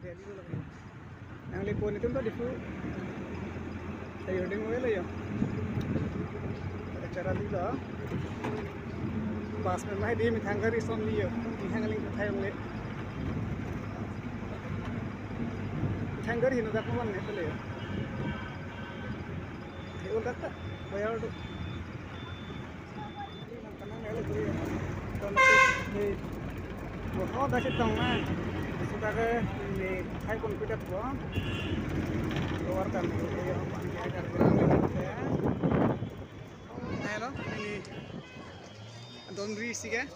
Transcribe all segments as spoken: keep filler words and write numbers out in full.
Nangli pon itum ta Diphu. Tayo ding wele yo. Acara di lo. Pas memang di Mithangkari son liyo. Mithangkari thai ongle. Mithangkari hino dak man ne pele yo. Di uldak ta bayar do. Kanang ele kuri. Ton si. Bo ho da si tong na. Sudah ke ini hai pun pidat bo. Keluarkan ini yang pakai agar kurang. Hello, ini Dondri sih kan?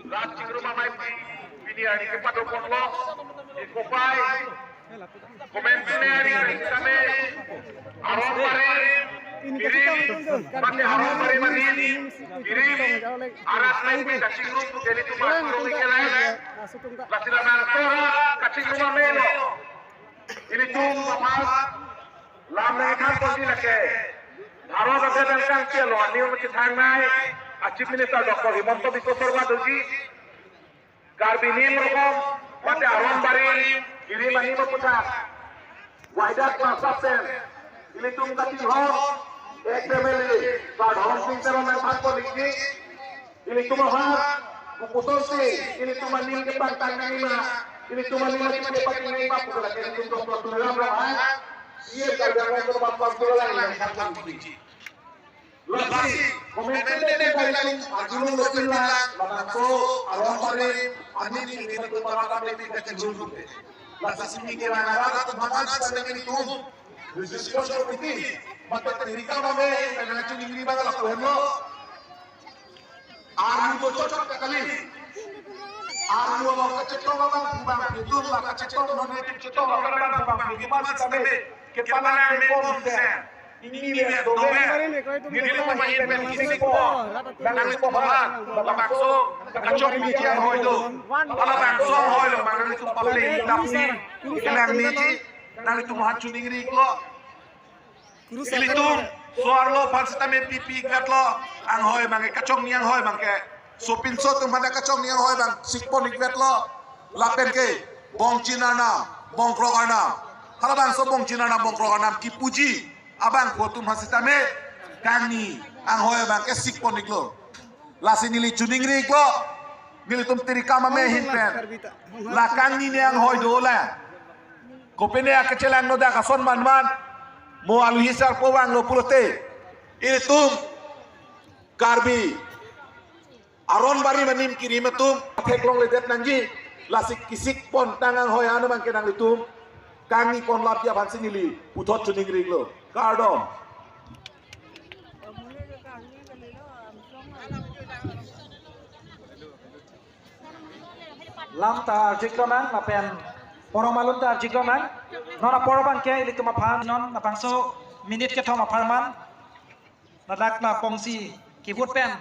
Rat chingrum amei pi, pini arni kepado ponlo, ikopai, komentu ne ari ari kami, aron barim, kirim, mate aron barim anim, kirim, arat amei pi kachingrum, jadi tumas rumi kelai, lasi lamang tora kachingrum amei lo. Ilitum aphan lam nangthan ponji lake. Bharat adet nangkangchelo aning chethangnei a Chief Minister Doctor Himanta Biswa Sarma doji. Karbi nim rokom, mate aron barim, kirim anim aputhak. Waidat ma sapten, ilitum kachinghon, ex M L A, Sar Dharan Sing Teron nangthan pon ikji. Ilitum aphan, kupuson si, ilitum aning kepangtang nangma, ilitum aning aning kepangtang nangma, putra ilitum Doctor Tuliram Ronghang, C M Karbi Anglong Autonomous Council lang nangthan pon ikji. Lasi, komentu ne ne bai lang, arjulong lo pin lang, labangso, aron barim, anim kirim atum arat amei pi kachingrum. Lasi simi ke lang arat atum aphan sa nang ilitum. Discussion committee, mate tirikam amei, nangchiningri abang lapu henlo. Armu bochot kali. Armu abang kachetong abang bang, itum la kachetong, non itum chetong abang bang, itum sitame. Kepala ne kom sen. Ini lihat dobe. Nelitum main pen kisik po. Nangli po mahan. Labangso kachok ni kiang hoi do. Ala bangso hoi lo, bang nangli tum pale dapsi. Kelang niji. Nangli tum mahan chuning ri ko. Ilitum so-arlo aphan sitame pipi gatlo. Anghoi abang ke kachongni anghoi abang ke. Sopinso atum aphan kachongni anghoi abang sikpon ik gatlo. Lapen ke Bongchin Arnam, Bongkrok Arnam. Halabangso Bongchin Arnam, Bongkrok Arnam kipuji abang ko atum aphan sitame kangni anghoi abang ke sikpon iklo. Lasi neli chuning ri iklo. Nelitum tirikam amei ahin pen la kangni ne anghoi do la. Kopine akechelangno dak ason manman. Mo aluhi sarpo vanglo pulote, ilitum Karbi aron barim anim kirim atum theklongledet nangji. Lasi kisik pontang anghoi an abang ke nanglitum kangni ponlapji aphansi neli puthot chuning ri iklo. Kardom. Lam ta arjik lonang, lapen porom alun ta arjik lonang. Non apor abang ke ilitum aphan non labangso minute kethom apharman ladak la pongsi kivut pen